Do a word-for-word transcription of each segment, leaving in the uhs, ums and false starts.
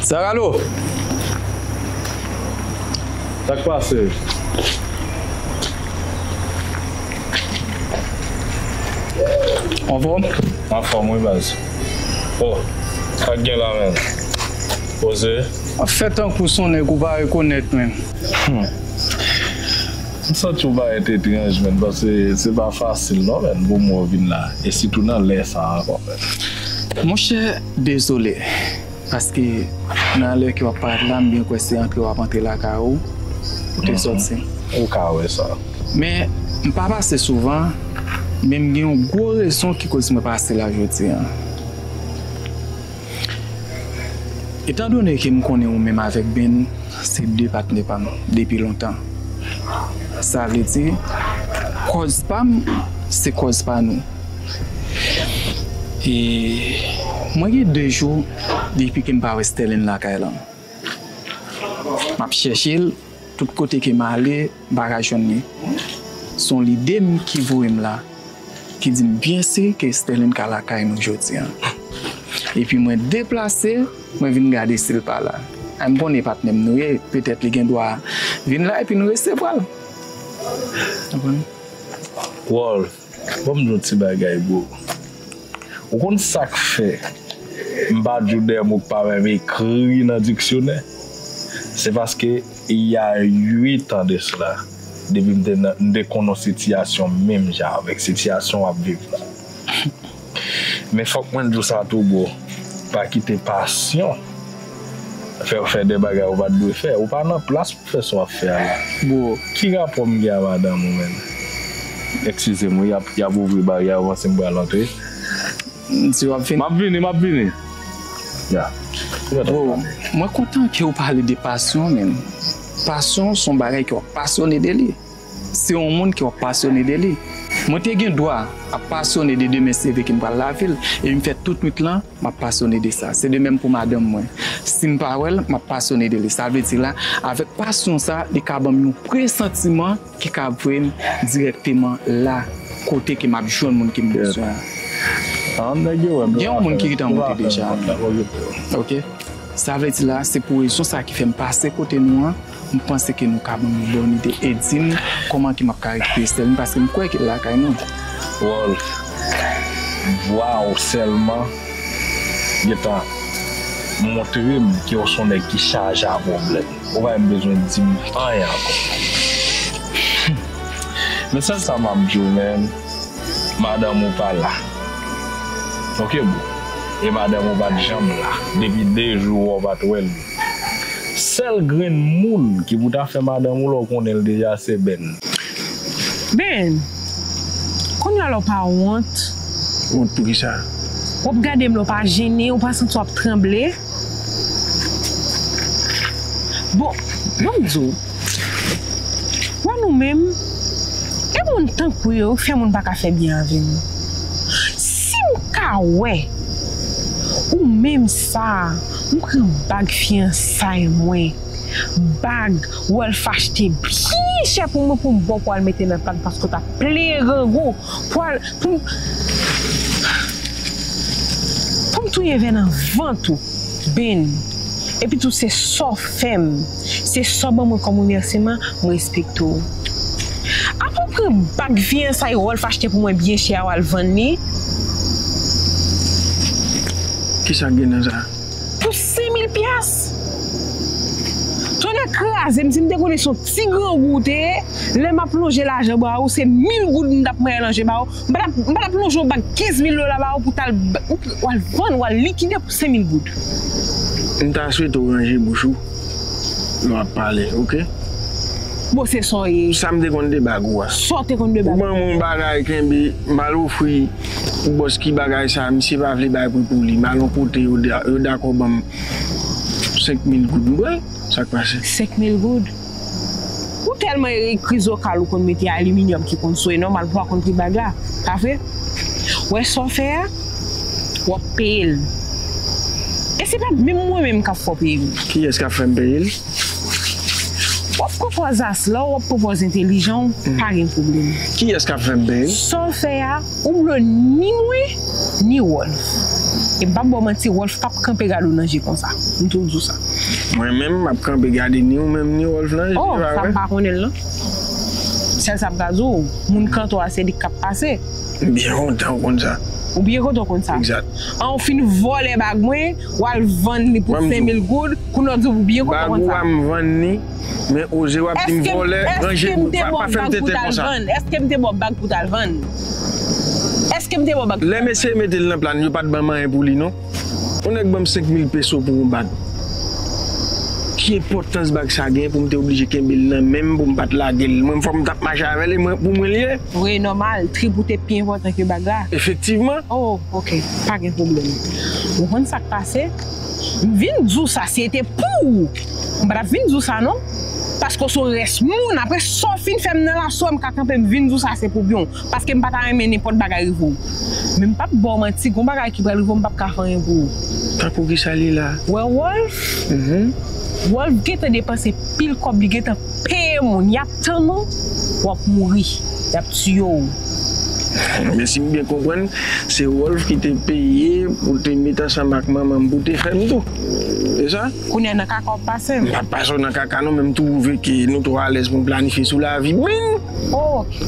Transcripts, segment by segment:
Sa Ralo? Sa k pase? Anfòm? Anfòm, wi, baz. Oh, sa k gen la, menm? Poze. W ap fè tankou s on nèg ou pa rekonèt, menm. Hmm. M santi w parèt etranj, menm, paske se pa fasil, non, menm, pou mwen vin la. E sitou nan lè sa a ankò, menm. Monchè, dezole. Paske nan lè ke w ap parèt la, m byen kwè se antre w ap antre lakay ou, ou te sòti. Ou ka wè sa. Men, m pa pase souvan, men m gen yon gwo rezon ki koz mwen pase la jodi a. Etandone ke m konnen ou menm avèk Ben se de patnè pa m depi lontan, sa vle di, kòz pa m se kòz pa nou. E mwen gen de jou depi ke m pa wè Sterline lakay lan. M ap chèche l tout kote ke m ale, m pa ka jwenn li. Se yon lide m ki voye m la, ki di m byen si ke Sterline ka lakay nou jodi a. Epi mwen deplase, mwen vin gade si l pa la. A, m konnen patnè m nou ye, petèt li gen dwa vin la epi nou resevwa l. Konprann? Wòl. Ban m di w yon ti bagay, bro. Ou konn sa k fè m pa di w de mo k pa menm ekri nan diksyonè? Se paske, il y a huit ans de cela, depi m te nan, m te konn yon sitiyasyon menm jan avèk sitiyasyon w ap viv la. Men fòk mwen di w sa tou, bro. Pa kite pasyon fè w fè de bagay ou pa t dwe fè. Ou pa nan plas pou fè sa w ap fè a la. Bro. Ki rapò m gen a madanm ou, menm? Eskize m, wi, y ap, y ap ouvri baryè, ou panse m pral antre? Si w ap vini. M ap vini, m ap vini. Ya. Bro, mwen kontan ke w pale de pasyon, menm. Pasyon se yon bagay ke w ap pasyone de li. Se yon moun ke w ap pasyone de li. Mwen te gen dwa ap pasyone de demen se vre ke m pral lavil, e m fè tout nwit lan, m ap pasyone de sa. Se de menm pou madanm mwen. Si m pa wè l, m ap pasyone de li. Sa vle di la, avèk pasyon sa, li ka ban m yon presantiman ki ka voye m dirèkteman la, kote ke m ap jwenn moun ke m bezwen an. Gen yon moun ki gentan monte deja. Ok. Sa vle di la, se pou rezon sa ki fè m pase kote nou an, m panse ke nou ka ban m yon bòn ide e di m kòman ke m ap ka rekipere Sterline, paske m kwè ke l lakay nou. Wòl. Vwa w sèlman gentan montre m ke w se yon nèg ki chaje a pwoblèm. Ou pa menm bezwen di m anyen ankò. Men sèl sa m ap di w, menm, madanm ou pa la. Ok, bro? E madanm ou pa t janm la. Depi de jou ou pa t wè l. Sèl grenn moun ki pou ta fè madanm ou la, ou konnen l deja, se Ben. Ben, kounye a la w pa wont? Wont pou kisa? W ap gade m la, w pa jennen, w pa santi w ap tranble? Bon, ban m di w, wè nou menm, e moun tankou yo fè moun pa ka fè byen avè nou. Si m ka wè ou menm sa, m pran bag fiyansay mwen, bag Wolf achte byen chè pou mwen, pou m ba w, pou w al mete nan tak, paske w t ap plenyen grangou pou al, pou m, pou m touye vè nan vant ou, Ben. Epitou se sa w fè m, se sa w ban mwen kòm remèsiman, m respekte w. Apa w pran bag fiyansay Wolf achte pou mwen byen chè a, w al vann li? Kisa k gen nan sa? Pou senk mil pyas. Tonnè kraze m, si m te konnen se yon ti grangou w te ye, lè m ap lonje lajan ba ou, se mil goud m t ap mèlange ba ou. M pa t ap, m pa t ap lonje yon bag kenz mil dola ba ou pou w t al, ou, w al vann, w al likide pou senk mil goud. M ta swete w ranje bouch ou lè w ap pale, ok? Bon, se sa w ye. Sa m te konn de bag ou a. Sa w te konn de bag. Ou ban mwen yon bagay kenbe, m al ofri bòs ki bagay sa, misye pa vle bay pri pou li. M al yon kote, yo da-, yo dakò ban m senk mil goud. M pran l. Sa k pase? Senk mil goud? Ou tèlman ere krizokal ou konn mete aliminyòm ki konn swe nòmal pou w pa konn pri bag la. Pa vre? Wè sa w fè a, w ap peye l. E se pa menm mwen menm k ap fè w peye m. Kiyès k ap fè m peye l? W ap pran pòz asla w, w ap pran pòz entelijan w, pa gen pwoblèm. Kiyès k ap fè m peye l? Sa w fè a, ou p dwe ni mwen, ni Wolf. E m p ap ba w manti, Rolf p ap kanpe gade w nan je konsa. M tou di w sa. Mwen menm, m ap kanpe gade ni ou menm ni Rolf nan je, oh, sa m pa konnen l non. Sèl sa m ka di w, moun kanto a se li k ap pase. M byen kontan w konn sa. Ou byen kontan w konn sa. Egzat. An w fin vòlè bag mwen, w al vann li pou senk mil goud, kounye a w di w byen kontan w konn sa. Bag ou a m vann li, men oze w ap di m vòlè, ranje pou, pa fè m tenten konsa. Èske m te ba w bag pou w t al vann? Èske m te ba w bag pou w t al vann? Èske m te ba w bag pou w t al vann? Lè m eseye mete l nan plan, yo pa t ban m anyen pou li non. Yon nèg ban m senk mil peso pou yon bag. Ki enpòtans bag sa gen pou m te oblije kenbe l nan men m pou m pa t lage l? Mwen fò m t ap mache avè l e mwen pou mwen l ye. Wi, nòmal, trip ou te pi enpòtan ke bag la. Efektivman. Oh, ok, pa gen pwoblèm. Ou konn sa k pase? M vin di w sa, si se te pou ou, m pa t ap vin di w sa non. Paske w se yon rès moun, apre sa w fin fè m nan laso a, m ka kanpe m vin di w sa se pou byen w. Paske m pa ta renmen nenpòt bagay rive w. Men m p ap ba w manti, gon bagay ki pral rive w, m p ap ka fè anyen pou ou. Tankou kisa li la? Ou wè Rolf? Rolf gentan depanse pil kòb, li gentan peye moun, y ap tann ou, w ap mouri, y ap tiye w. Men si m byen konprann, se Rolf ki te peye pou te met ansanm ak manman m pou te fè m tou. Se sa? Kounye a nan kaka w ap pase m. M p ap pase w nan kaka non, men m twouve ke nou twò alèz pou n planifye sou lavi Ben. Oh, ok.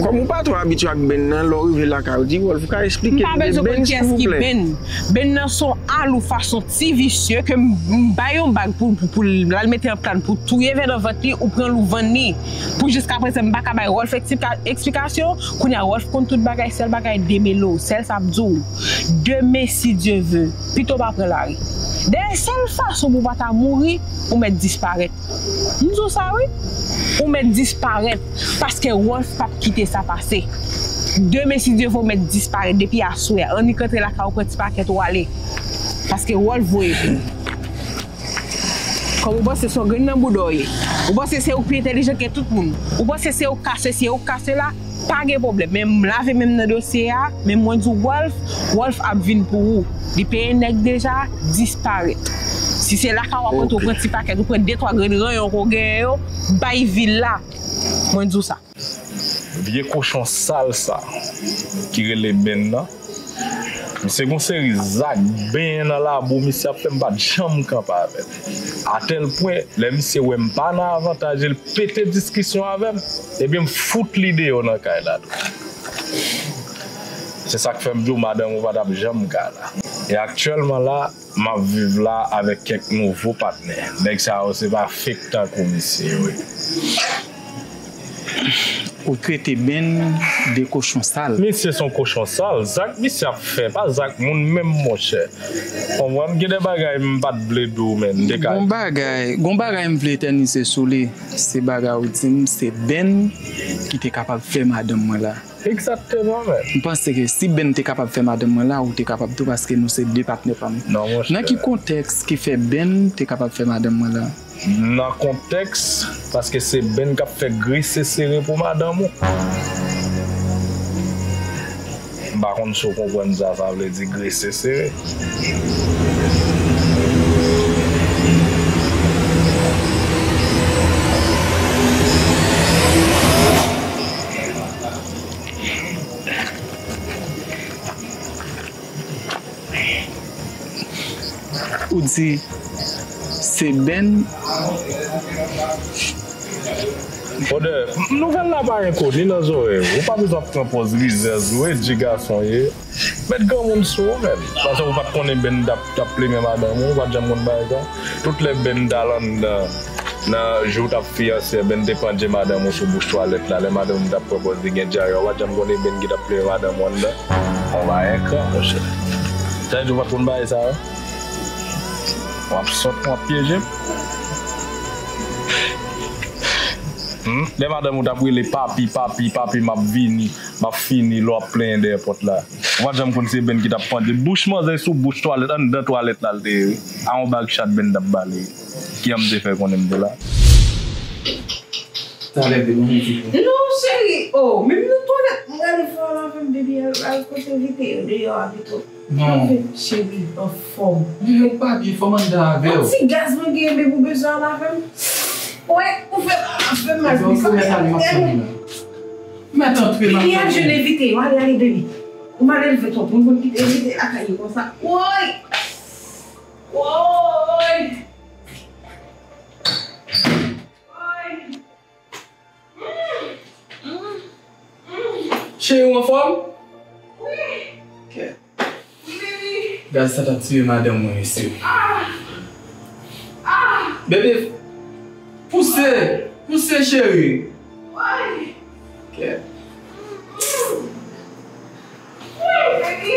Kòm ou pa twò abitye ak Ben nan, lè w rive lakay ou di Rolf ou ka esplike nou de Ben silvouplè. M pa bezwen konn kiyès ki Ben. Ben nan se yon alou fason ti visye ke m bay yon bag pou pou l al mete an plan pou touye vè nan vant li ou pran l ou vann li. Pou jiskaprezan m pa ka bay Rolf eksplikasyon. Kounye a Rolf konn tout bagay, sèl bagay demele w, sèl sa m di w. Demen si Dye ve, pito w pa pran lari. Dayè sèl fason pou w pa ta mouri, ou mèt disparèt. M di w sa wi. Ou mèt disparèt paske Rolf p ap kite sa pase. Demen si Dye ve ou mèt disparèt depi aswè. Annik rantre lakay ou pran ti pakèt ou ale. Paske Rolf voye pou ou. Kòm ou panse se yon grenn nan bouda w ye. Ou panse se ou k pi entèlijan ke tout moun. Ou panse se ou k ka sesi, se ou k ka sela. Pa gen pwoblèm, men m lave men m nan dosye a, men mwen di w Rolf, Rolf ap vin pou ou. Li peye nèg deja, disparèt. Si se lakay ou ap rete ou pran ti pakèt, ou pran de twa grenn ranyon ke w genyen yo, bay vil la. Mwen di w sa. Vye kochon sal sa ki rele Ben nan. Misye gon seri zak benyen nan labou misye ap fè m pa t janm kanpe avè l. Atèl pwen, lè misye wè m pa nan avantaj li, l pete diskisyon avè m, ebyen m fout li deyò nan kay la tou. Se sa k fè m di w madanm ou pa t ap janm ka la. E aktyèlman la, m ap viv la avèk kèk nouvo patnè. Nèg sa yo se pa fake tankou misye yo ye. Ou trete Ben de kochon sal. Misye se yon kochon sal. Zak misye ap fè pa zak moun menm monchè. Konprann? Gen de bagay m pa t vle di w men m te ka di. Gon bagay, gon bagay m vle etènize sou li. Se bagay ou di m, se Ben ki te kapab fè madanm mwen la. Egzakteman men. M panse ke si Ben te kapab fè madanm mwen la, ou te kapab tou paske nou se de patnè pa m. Non monchè. Nan ki kontèks ki fè Ben te kapab fè madanm mwen la? Nan kontèks, paske se Ben k ap fè grese sere pou madanm ou. M pa konn si w konprann sa sa vle di grese sere. Ou di se Ben. Brother, nouvèl la pa enkoni nan zòrèy ou. Ou pa bezwen ap pran pòz rizèz ou, e di gason ye. Met granmoun sou ou, men. Paske ou pa t konnen Ben t ap, t ap plimen madanm ou, ou pa t janm konn bagay sa. Tout lè Ben t al anndan, nan jou w t ap fiyanse, Ben te pandje madanm ou sou bouch twalèt la. Lè madanm ou t ap pran pòz li gen dyare, ou pa t janm konnen Ben ki t ap plimen madanm ou anndan. Yon bagay ekran, monchè. Sa vle di ou pa t konn bagay sa yo? W ap sòt, w ap pyeje m. Hmm? Lè madanm ou t ap rele papi, papi, papi, m ap vini, m ap fini, lè w ap plenyen dèyè pòt la. Ou pa t janm konn se Ben ki t ap pandje. Bouch manzè sou bouch twalèt, anndan twalèt la l te ye wi. A yon bag chat Ben t ap ba li wi. Kijan m te fè konnen m te la? Talè Ben mwen di pou. Non, cheri. Oh, menm nan twalèt, mwen ale fè yon lave m, baby, al, al kote evite yo deyò a pito. Non. Cheri, anfòm. Men ou pa byen, fò m anndan avè w. Yon ti gaz mwen gen, baby, ou bezwen al avè m? Wè, ou fè, fè m mal. Ou fè m mal, m ap fè m mal. Mèt antre, m ap fè m mal. Baby, al jwenn evite yo, ale, ale, baby. Ou mal elve twòp, moun konn kite, kite lakay yo konsa. Woy! Woy! Woy! Cheri, ou anfòm? Wi. Kè. Wi, baby. Gaz sa t ap tiye madanm mwen, mesye. Ah! Ah! Bebe, pouse, pouse, cheri. Wi. Kè. Wi, baby.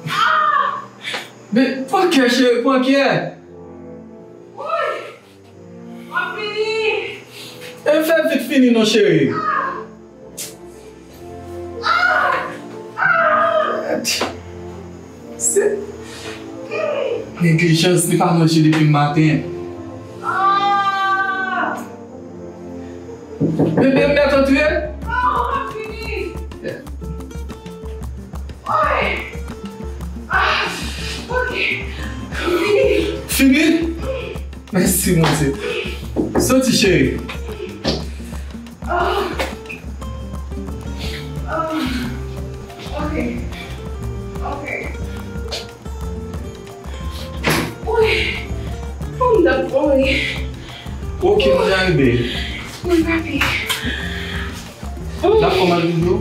Ah! Be, pran kè, cheri, pran kè. Wi. M ap vini. E fè vit fini non, cheri. Se neglijans, li pa manje depi maten. Bebe, m mèt antre? Non, m ap vini. Oy! Ah, ok. Fini? Fini? Mèsi, Bondye. Soti, cheri. Ah. Ah. Ok. Ok. Wi. Pou m t ap mouri. Ok, mwen arive. Mwen papi. N ap fè mal vin yo?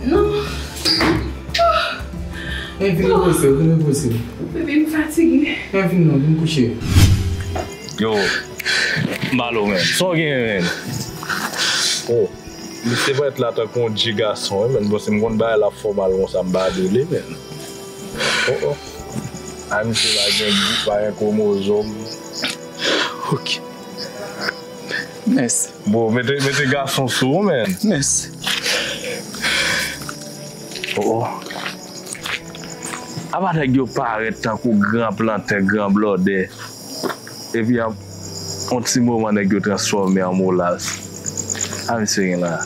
Non. Men vin repoze w, vin repoze w. Bebe, m fatige. Men vin non, vin kouche. Yo, Malo, men. Sa w genyen, men? Oh, misye parèt la tankou yon dye gason, wi, men. Bon, si m konn bagay la fè w mal konsa, m pa dwe li, men. Oh, oh. A, misye pa gen, pa gen kwomozòm. Ok. Mèsi. Bon, mete, mete gason sou ou, men. Mèsi. Oh, oh. Apa nèg yo parèt tankou gran plantè, gran blòdè. Epi ap, yon ti moman nèg yo transfòme an molas. A, misye gen la.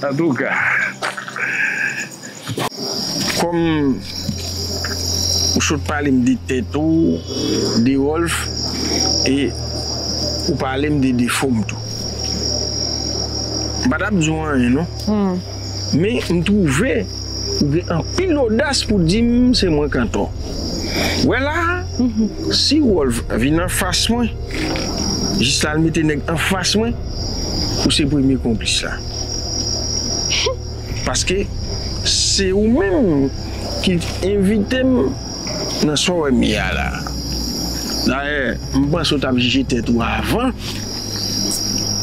Antouka. Kòm ou sot pale m de tèt ou, de Rolf, e ou pale m de defo m tou. M pa t ap di w anyen non. Men m twouve ou gen anpil odas pou di m se mwen k antò. Wè la, si Rolf vin anfas mwen, jis la l mete nèg anfas mwen, ou se premye konplis la. Paske se ou menm ki envite m nan sa w wè m ye a la. Dayè, m panse w t ap jije tèt ou avan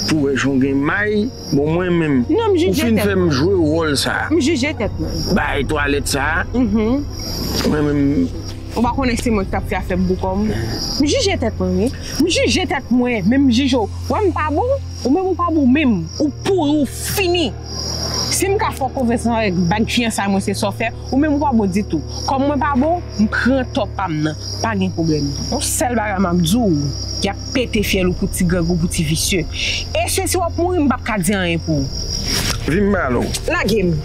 pou w wè jan w gen may. Bon, mwen menm, ou fin fè m jwe wòl sa a. M jije tèt mwen. Bay twalèt sa a. Mwen menm. Ou pa konnen se mwen ki t ap fè afè m pou kò m. M jije tèt mwen, wi. M jije tèt mwen, men m jije w. Wè m pa bon? Ou menm ou pa bon menm. Ou pouri, ou fini. Si m ka fè w konfyans avèk bag fiyansay mwen, se sa w fè, ou menm ou pa bon ditou. Kòm mwen pa bon, m pran tò pa m nan. Pa gen pwoblèm. Yon sèl bagay m ap di w, y ap pete fyèl ou pou ti grangou, pou ti visye. E se si w ap mouri, m p ap ka di anyen pou ou. Vin m pale w. Lage m.